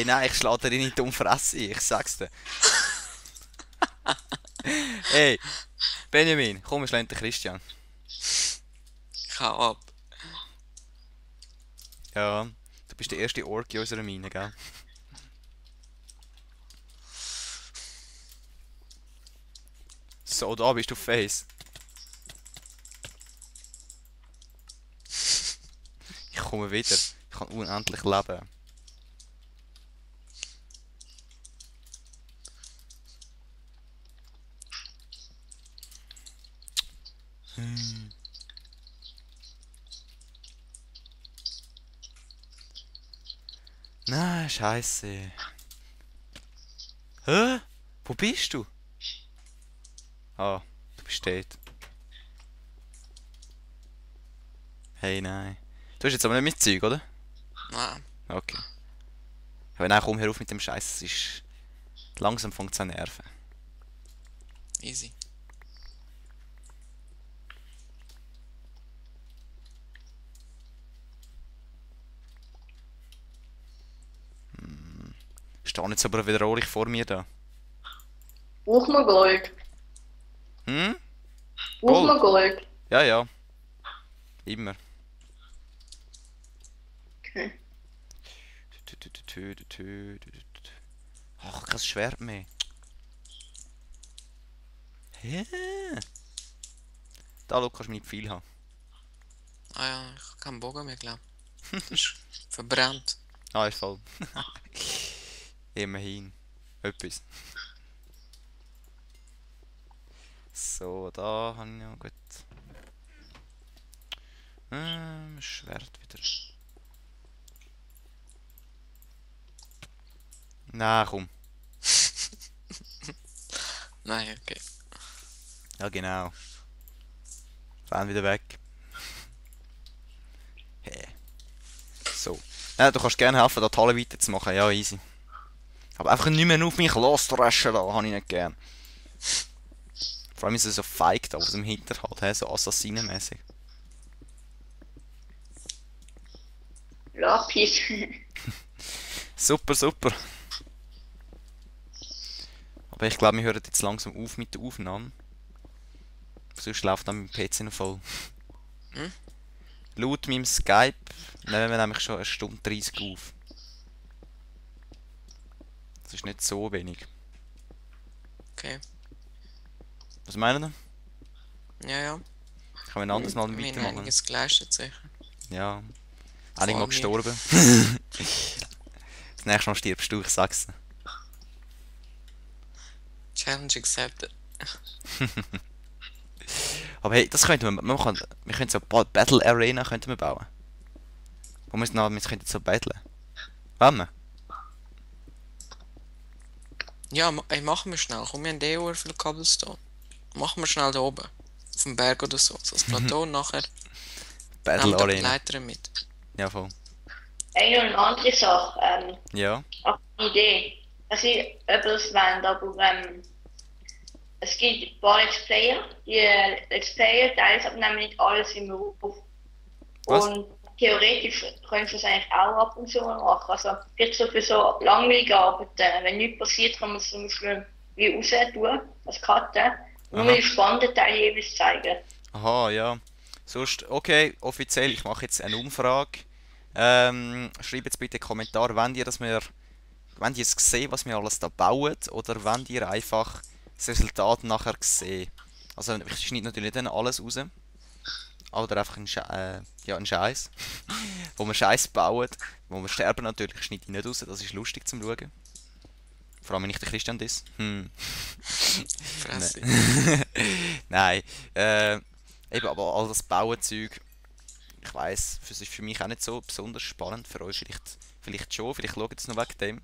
nein, ich schlage dir nicht um Fresse, ich sag's dir. Hey, Benjamin, komm, wir schlagen den Christian. Ich hau ab. Ja, du bist der erste Ork in unserer Mine, gell? So, da bist du Face. Ich komme wieder. Ich kann unendlich leben. Nein, scheiße. Hä? Wo bist du? Ah, du bist dort. Hey, nein. Du hast jetzt aber nicht mit Zeug, oder? Nein, Okay. Aber nein, komm, hör auf mit dem Scheiß. Es ist... Langsam fängt es an nerven. easy. Steht jetzt aber wieder rohrig vor mir da. Braucht man Gold? Hm? Braucht Gold? man Gold? Ja, ja. Immer. Okay. Ach, kein Schwert mehr. Hä? Da, schau, kannst du meine Pfeile haben. Ah ja, ich hab keinen Bogen mehr, glaub. Das ist verbrannt. Ah, ist voll. Immerhin. Etwas. So, da habe ich ja gut. Schwert wieder. Na, komm. Nein, okay. Ja, genau. Renn wieder weg. Hey. So. Ja, du kannst gerne helfen, da die Halle weiterzumachen. Ja, easy. Aber einfach nicht mehr auf mich losdreschen da, habe ich nicht gern. Vor allem ist er so feig da aus dem Hinterhalt, he? So assassinenmäßig. Lapis. Super, super. Aber ich glaube, wir hören jetzt langsam auf mit der Aufnahme. Sonst läuft dann mein PC noch voll. Hm? Laut meinem Skype nehmen wir nämlich schon 1 Stunde 30 auf. Das ist nicht so wenig. Okay. Was meinen ihr? Ja, ja. Kann man ein anderes Mal Wir haben weitermachen? einiges geleistet, sicher. Ja. Einige Vor Mal mir. gestorben. Das nächste Mal stirbst du, ich sag's dir. Challenge accepted. Aber hey, das könnten wir könnten so eine Battle Arena könnten wir bauen. Wo wir könnten so battlen. Wollen wir? Ja, ey, machen wir schnell. Komm, wir haben eh sehr viel Cobblestone. Machen wir schnell da oben. Auf dem Berg oder so. So das Plateau und nachher nehmen Battle wir da die Arena. Leiter mit. Ja, voll. Ey, noch eine andere Sache. Ja. Auch eine Idee. Dass ich etwas wollen, aber es gibt ein paar Let's Player. Die Let's Player teilen aber nämlich nicht alles im Ruf. Was? Und theoretisch könntest du das eigentlich auch ab und zu mal machen. Also vielleicht so für so langweilige Arbeiten. Wenn nichts passiert, kann man es zum Beispiel wie raus tun, als Karte. Nur Aha. die spannenden Teile jeweils zeigen. Aha, ja. Sonst, okay, offiziell, ich mache jetzt eine Umfrage. Schreibt jetzt bitte in die Kommentare, wenn ihr es seht, was wir alles da bauen, oder wenn ihr einfach das Resultat nachher seht. Also ich schneide natürlich dann alles raus. Oder einfach ein Scheiß. Wo wir Scheiß bauen, wo wir sterben natürlich, schneide ich nicht raus, das ist lustig zum Schauen. Vor allem wenn ich der Christian das. Fresse. Nein. Eben, aber all das Bauenzeug, ich weiss, es ist für mich auch nicht so besonders spannend. Für euch vielleicht schon, vielleicht schaut es noch wegen dem.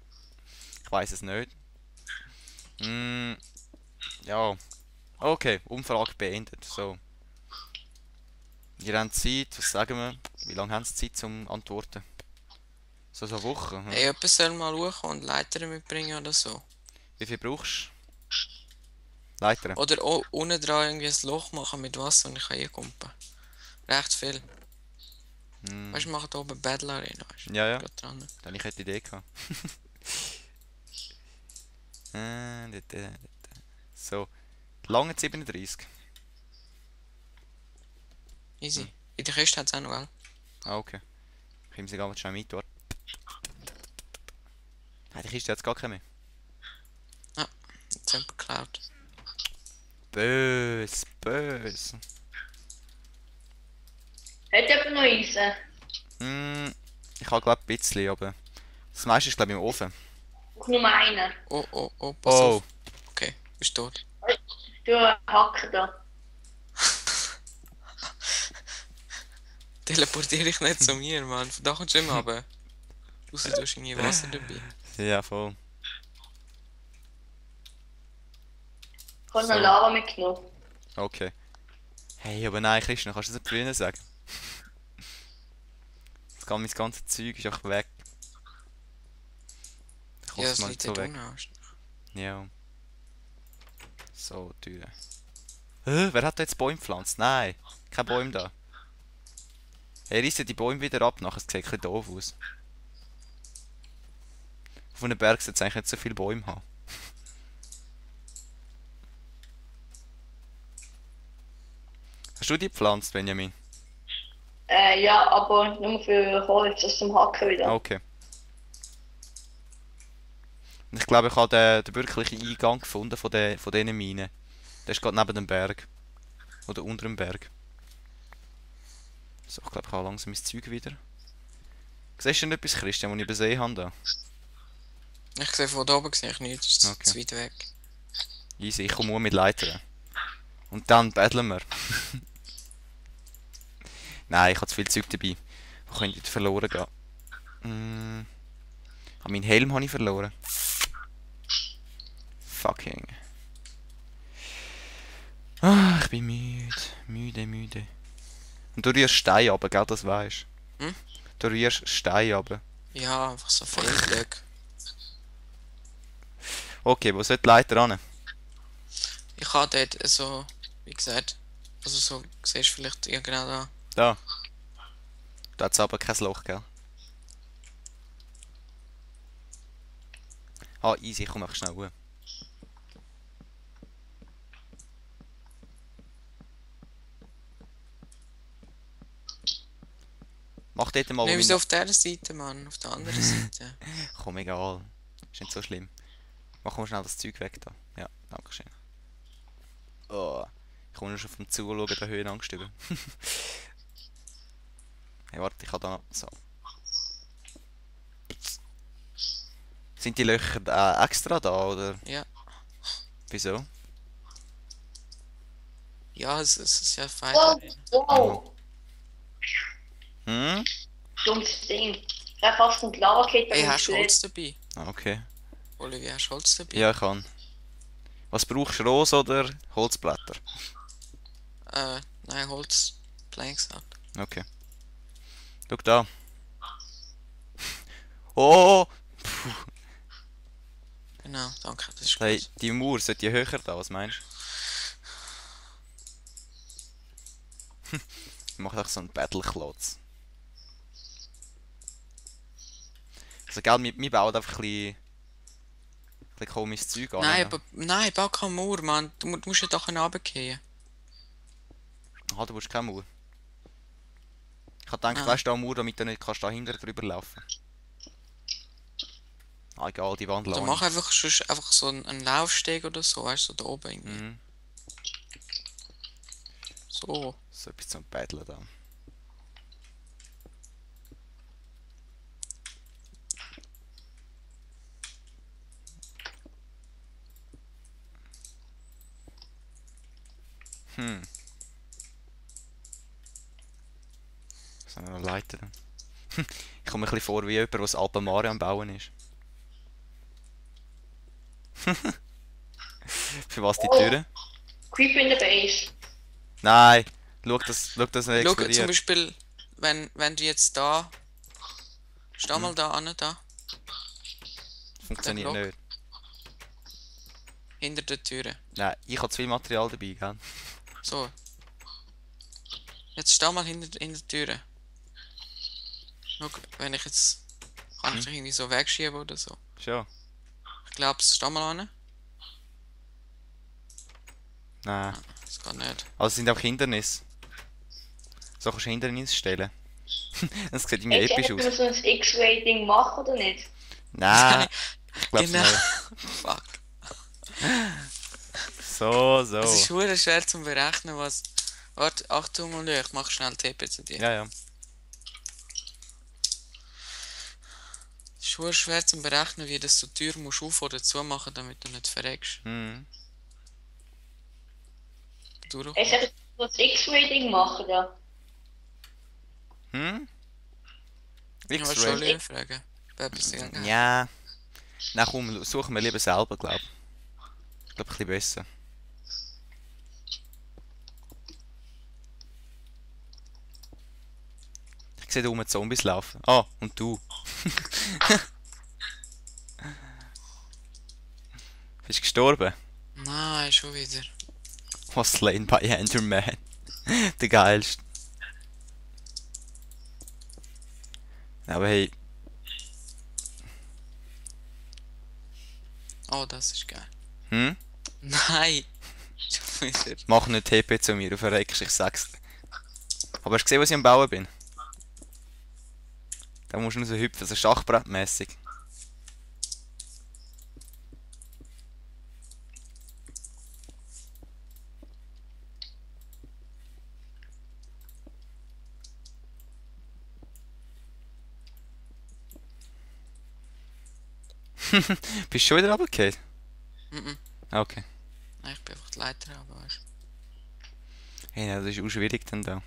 Ich weiss es nicht. Ja. Okay, Umfrage beendet. So. Ihr habt Zeit, was sagen wir? Wie lange haben Sie Zeit zum Antworten? So eine Woche? Hm? Ey, jemand soll mal schauen und Leiter mitbringen oder so. Wie viel brauchst du? Leiter? Oder unten dran irgendwie ein Loch machen mit Wasser und ich kann kumpen. Recht viel. Hm. Weißt du, wir machen hier oben Battle Arena. Weißt du? Ja, ja. Gerade dran. Dann ich hätte die Idee gehabt. Dort. So, lange 37. Easy. In der Kiste hat es auch noch, gell? Ah, okay. Ich nehme sie ganz schnell mit dort. Nein, die Kiste hat gar keine mehr. Jetzt haben wir geklaut. Bös, bös. Hat jemand noch Eisen? Ich habe glaube ein bisschen, aber das meiste ist glaube ich im Ofen. Auch nur einen. Oh, pass Oh, auf. Okay, bist tot. Du Hacker da. Teleportiere dich nicht zu mir, Mann. Von da kommst du immer runter. Ausser du hast irgendwie Wasser dabei. ja voll. Ich habe So. noch Lava mitgenommen. Okay. Hey, aber nein, Christian, kannst du das nicht früher sagen? Mein ganze Zeug ist einfach weg. Da Ja, kostet das mal liegt nicht so dort weg. unten. Ja. So, Türe. Wer hat da jetzt Bäume gepflanzt? Nein, kein Bäume da. Er reißt ja die Bäume wieder ab, nachher sieht es ein bisschen doof aus. Auf einem Berg sollte es eigentlich nicht so viele Bäume haben. Hast du die gepflanzt, Benjamin? Ja, aber nur für Holz aus dem Hacken wieder. Okay. Und ich glaube, ich habe den wirklichen Eingang gefunden von diesen Minen. Der ist gerade neben dem Berg. Oder unter dem Berg. So, ich glaube, ich habe langsam mein Zeug wieder. Siehst du denn etwas, Christian, was ich übersehen habe da? Ich sehe von da oben sehe ich nichts, das ist Okay. zu weit weg. Easy, ich komme nur mit Leitern. Und dann battlen wir. Nein, ich habe zu viel Zeug dabei. Wo könnte ich verloren gehen? Meinen Helm habe ich verloren. Fucking. Ah, ich bin müde. Müde. Und du rührst Steine runter, gell, das weisst du? Hm? Du rührst Steine runter. Ja, einfach so Fehlblöcke. Okay, wo sollte die Leiter ran? Ich habe dort so, wie gesagt, also so, siehst du vielleicht ja genau da. Da. Da hat es aber kein Loch, gell? Ah, easy, ich komme einfach schnell hoch. Mach dort mal... Nein, wo wieso mein- auf der Seite, Mann? Auf der anderen Seite. Komm, egal. Ist nicht so schlimm. Machen wir schnell das Zeug weg da. Ja, danke schön. Oh, ich komme nur schon vom Zuschauen der Höhenangst über. Hey, warte, ich habe da noch... So. Sind die Löcher extra da, oder? Ja. Wieso? Ja, es ist ja fein. Wow, wow. Hm? Dummes Ding. Ich habe fast eine Lava-Kette Ey, hast du Holz dabei? Ah, okay. Olivier, hast du Holz dabei? Ja, ich kann. Was brauchst du, Rose oder Holzblätter? Nein, Holz. Planks halt. Okay. Schau da. Oh! Puh. Genau, danke, das ist Hey, gut. die Mauer sollte höher da, was meinst du? Ich mache doch so einen Battle-Klotz. Also, gell, wir bauen einfach ein bisschen komisches Zeug an. Nein, ja. aber, nein, bau keine Mauer, Mann. Du musst ja doch runtergehen. Ah, du brauchst keine Mauer. Ich hab gedacht, Nein. weißt du, da eine Mauer, damit du nicht kannst da hinter drüber laufen. Ah, egal, die Wand Oder lang. mach einfach, sonst einfach so einen Laufsteg oder so, weißt du, so da oben irgendwie. Mhm. So. So etwas zum Battlen da. Was haben wir noch Leiter? Ich komme mir ein bisschen vor wie jemand, der das Alpenmare am Bauen ist. Für was die Türen? Creep in the Base. Nein! Schau, das nicht Schau, zum explodiert. Beispiel, wenn du jetzt da. Steh mal da an, da. Funktioniert der Block. nicht. Hinter der Türe. Nein, ich habe zu viel Material dabei, gell? So. Jetzt steh mal hinter der Türe. Schau, wenn ich jetzt. Kann ich dich irgendwie so wegschieben oder so? Schon? Ich glaube, es steht mal an. Nein. Das geht nicht. Also es sind auch Hindernisse. So kannst du Hindernisse stellen. Das sieht irgendwie Jetzt episch können aus. wir so ein X-Rating machen oder nicht? Nein, ich glaube Genau. nicht. Fuck. So, so. Es ist verdammt schwer zu berechnen, was. Warte, Achtung mal, ich mach schnell TP zu dir. Ja, ja. Es ist verdammt schwer zu berechnen, wie das du die Tür musst auf- oder zumachen, damit du nicht verreckst. Hm. Jetzt Durchkommst. soll ich so ein X-Rating machen da. Hm? Ich wollte schon lieber fragen. Wer etwas dagegen hat. Ja. Na komm, suchen wir lieber selber, glaube ich. Ich glaube, ein bisschen besser. Ich sehe da oben Zombies laufen. Ah, und du. Bist du gestorben? Nein, schon wieder. Was slain by Enderman. Der geilste. Aber hey, Oh, das ist geil. hm? Nein! Schon wieder. Mach nicht TP zu mir, du verreckst, ich sag's dir. Aber hast du gesehen, was ich am Bauen bin? Da musst du nur so hüpfen, so schachbrettmäßig. Bist du schon wieder runtergefallen? Mhm. Okay. Nein, ich bin einfach die Leiter, aber weißt Hey, ja, das ist auch schwierig dann da. du.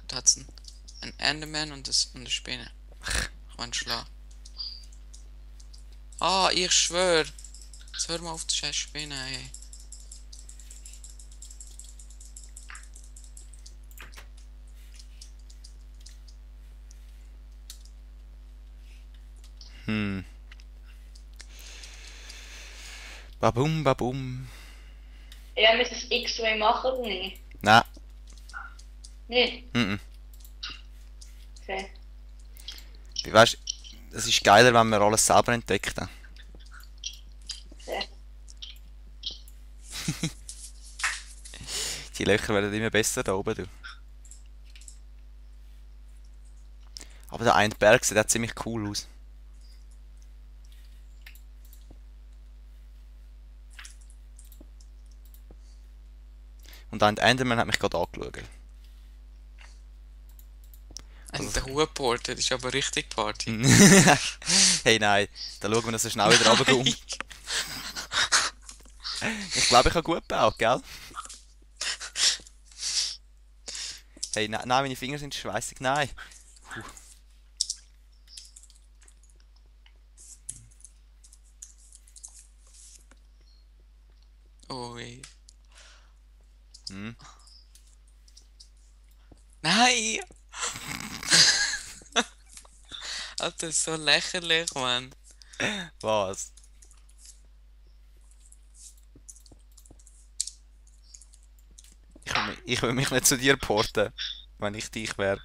Da hat's einen Enderman und eine Spinne. Ich will schlagen. Ah, ich schwör. Jetzt hör mal auf die scheiß Spinne, ey. Hm. Babum, babum. Ja, müssen wir das X-Ray machen oder nicht? Nein. Nicht? Mhm. Okay. Weißt du, es ist geiler, wenn wir alles selber entdecken. Okay. Die Löcher werden immer besser da oben. Du. Aber der eine Berg sieht auch ziemlich cool aus. Und ein Enderman hat mich gerade angeschaut. Und der Hubporter ist aber richtig Party. Hey, nein, da schauen wir, dass er schnell wieder runterkommt. Ich glaube, ich habe gut gebaut, gell? Hey, nein, meine Finger sind schweißig, nein. Oh weh. Hm. Nein! Alter, das ist so lächerlich, Mann. Was? Ich will mich nicht zu dir porten, wenn ich dich wäre.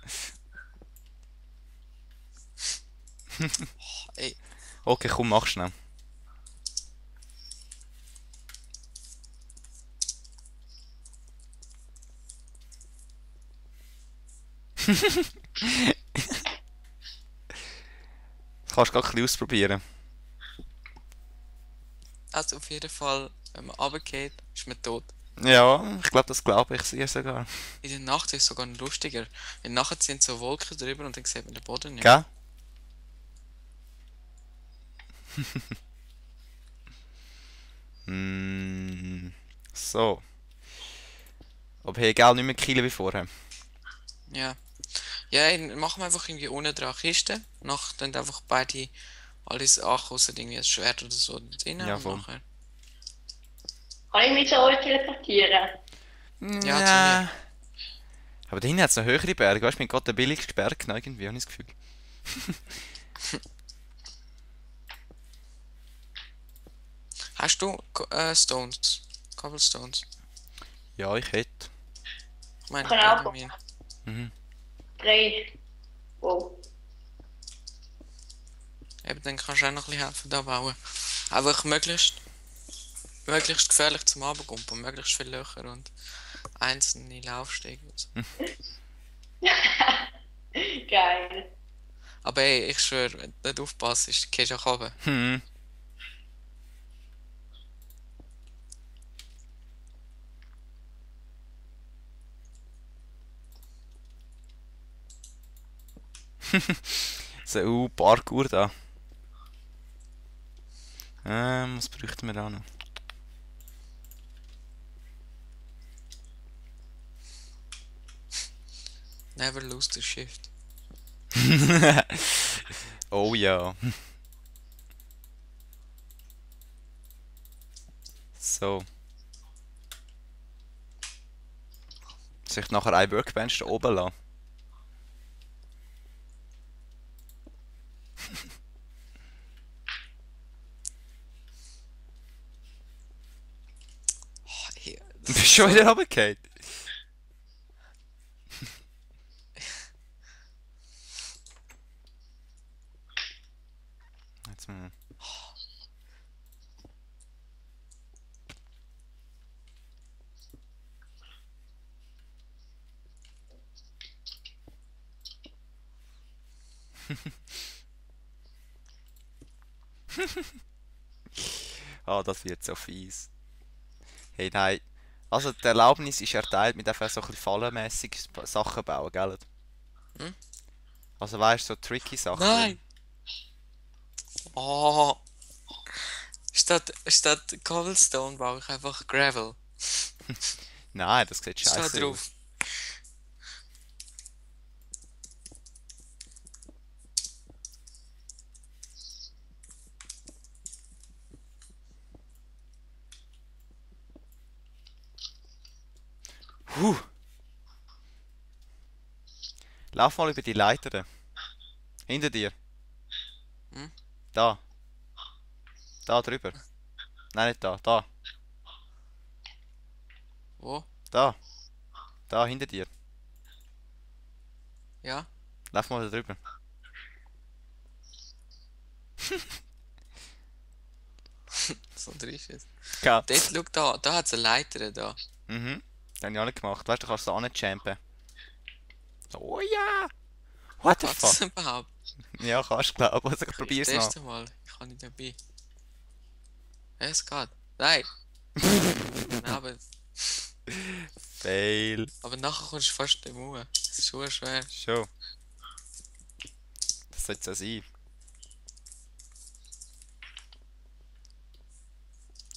Ey, Okay, komm, mach schnell. Das kannst du gerade ein bisschen ausprobieren. also auf jeden Fall, wenn man runtergeht, ist man tot. Ja, ich glaube, das glaube ich sehr sogar. In der Nacht ist es sogar noch lustiger. Weil nachher sind so Wolken drüber und dann sieht man den Boden nicht. Gell? So. Aber hey, egal, nicht mehr killen wie vorher. Ja. Ja, dann machen wir einfach irgendwie unten dran Kiste. Nach dann einfach beide alles ankosten, irgendwie ein Schwert oder so drin Ja, und voll. nachher. Kann ich mich zu euch teleportieren? Ja, zu mir. Aber da hinten hat es noch höhere Berge. Weißt du, ich bin gerade der billigste Berg genommen, irgendwie, habe ich das Gefühl. Hast du Stones? Cobblestones? Ja, ich hätte. Ich meine, Kann auch. Benjamin. Mhm. 3. Wow. Eben, dann kannst du auch noch ein bisschen helfen da bauen. Einfach möglichst gefährlich zum Abendkumpen, möglichst viele Löcher und einzelne Laufstege und so. Geil. Aber ey, ich schwöre, wenn du nicht aufpasst, gehst du auch runter. Hm. So, Parkour da. Was bräuchten wir da noch? Never lose the shift. Oh ja. So. Soll ich nachher eine Workbench da oben lassen? Oh, ey, Du das bist ist schon so- wieder runtergefallen. Jetzt mal. Ah, das wird so fies. Hey, nein. Also, die Erlaubnis ist erteilt, mit einfach so ein bisschen fallenmässig Sachen bauen, gell? Hm? Also, weißt du, so tricky Sachen. Nein! Oh! Statt Cobblestone baue ich einfach Gravel. Nein, das sieht Steht scheiße drauf. aus. Huh. Lauf mal über die Leiter. Hinter dir. Hm? Da. Da drüber. Nein, nicht da. Da. Wo? Da. Da, hinter dir. Ja? Lauf mal da drüber. So dreist ist. Cut. Dort, schau da hat es eine Leiter da. Mhm. Das habe ich auch nicht gemacht. Weißt du, du kannst da anchampen. So, oh ja! What the Was ist das fuck? überhaupt? Ja, kannst du glauben. Also, ich probier's Das mal. erste Mal. Ich kann nicht dabei. Ja, es geht. Nein! aber, Fail. aber nachher kommst du fast nicht mehr. Es ist schon schwer. Schon. Das sollte so sein.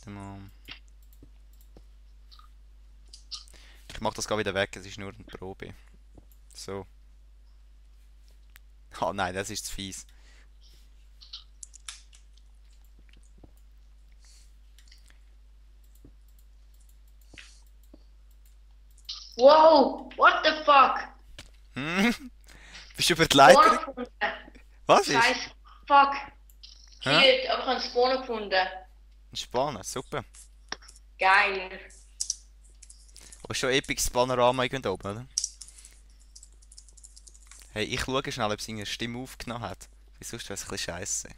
Mal. Ich mach das gar wieder weg, es ist nur eine Probe. So. Oh nein, das ist zu fies. Wow, what the fuck? Hm? Bist du über die Leiter? Spawner gefunden. Was ist? Scheiß, fuck. Hä? Shit, aber ich habe einen Spawner gefunden. Ein Spanner, super. Geil. Aber schon epic Panorama irgendwo oben, oder? Hey, ich schaue schnell, ob es eine Stimme aufgenommen hat. Weil sonst wäre es ein bisschen scheiße.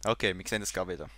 Okay, wir sehen das gerade wieder.